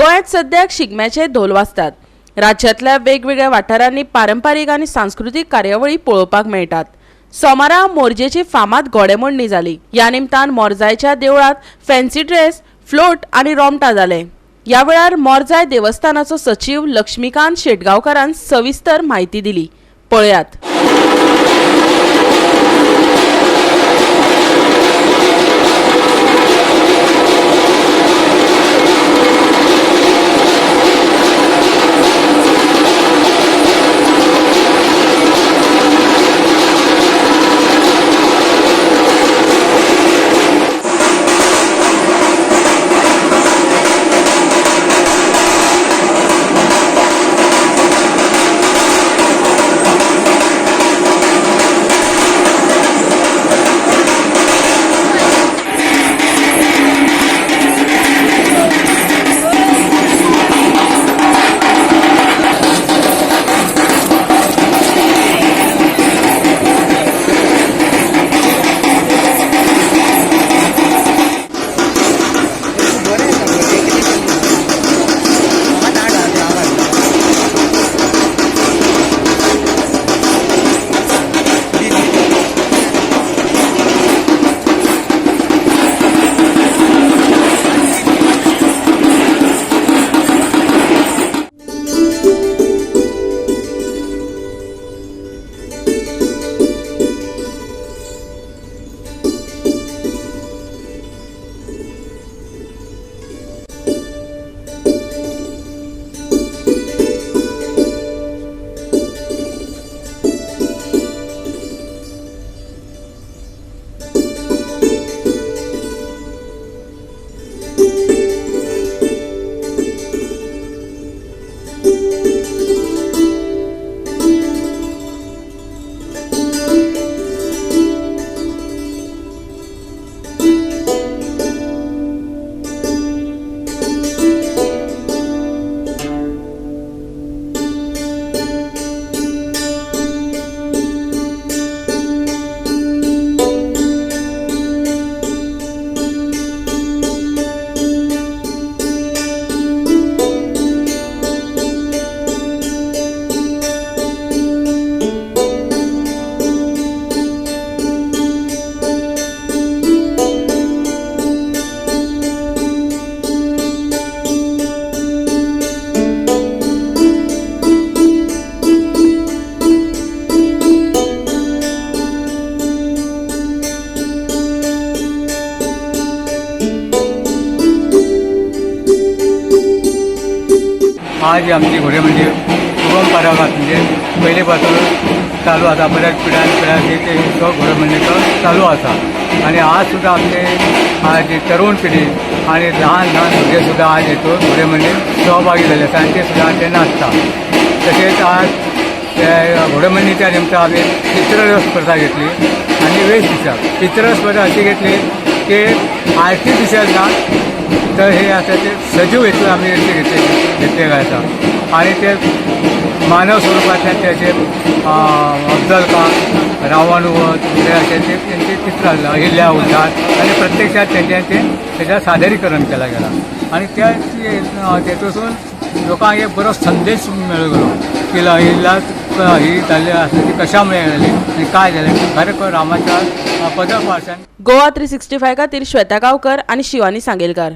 गोंयांत सद्याक शिगम्याचे धोल वाजतात. राज्यांतल्या वेगवेगळ्या वाठारांनी पारंपारीक आनी सांस्कृतीक कार्यावळी पळोवपाक मेळटात. सोमारा मोरजेची फामाद घोडेमोडणी जाली. ह्या निमतान मोरजायच्या देवळांत फॅन्सी ड्रेस, फ्लोट आनी रोमटा जाले. ह्या वेळार मोरजाय देवस्थानाचो सचीव लक्ष्मीकांत शेटगांवकारान सविस्तर म्हायती दिली. पळयात. आज आमची घोडेमोडणी परंपरागत म्हणजे पयले पासून चालू आसा, बऱ्याच पिढ्यान पिढ्यान ते तो घोडेमोडणीचो चालू आसा. आनी आज सुद्दां आमचे आज तरुण पिढी आनी ल्हान ल्हान भुरगे सुद्दां आज हेतून घोडेमोडणीत सहभागी जाल्ले आसा आनी ते सुद्दां ते नाचता. तशेंच आज ते घोडेमोडणीच्या निमतान आमी चित्ररथ स्पर्धा घेतली आनी वेशभूषा चित्ररथ स्पर्धा अशी घेतली की आर्टिफिशियल ना तर हे आसा ते सजीव हेतून आमी घेतले आसा. आनी ते मानव स्वरुपांतल्यान त्याचे अफजल खान, रावण वध हे अशे ते तेंचे चित्र अहिल्या उद्धार आनी प्रत्यक्षात तेंचे तेच्या सादरीकरण केला गेला. आनी त्या तेतून लोकांक एक बरो संदेश मेळो गेलो की अहिल्या ही जाल्ली आसा ती कशा मुळे जाली आनी काय जालें खरें रामाच्या पदपाशान. गोवा 365 खातीर श्वेता गांवकर आनी शिवानी सांगेलकार.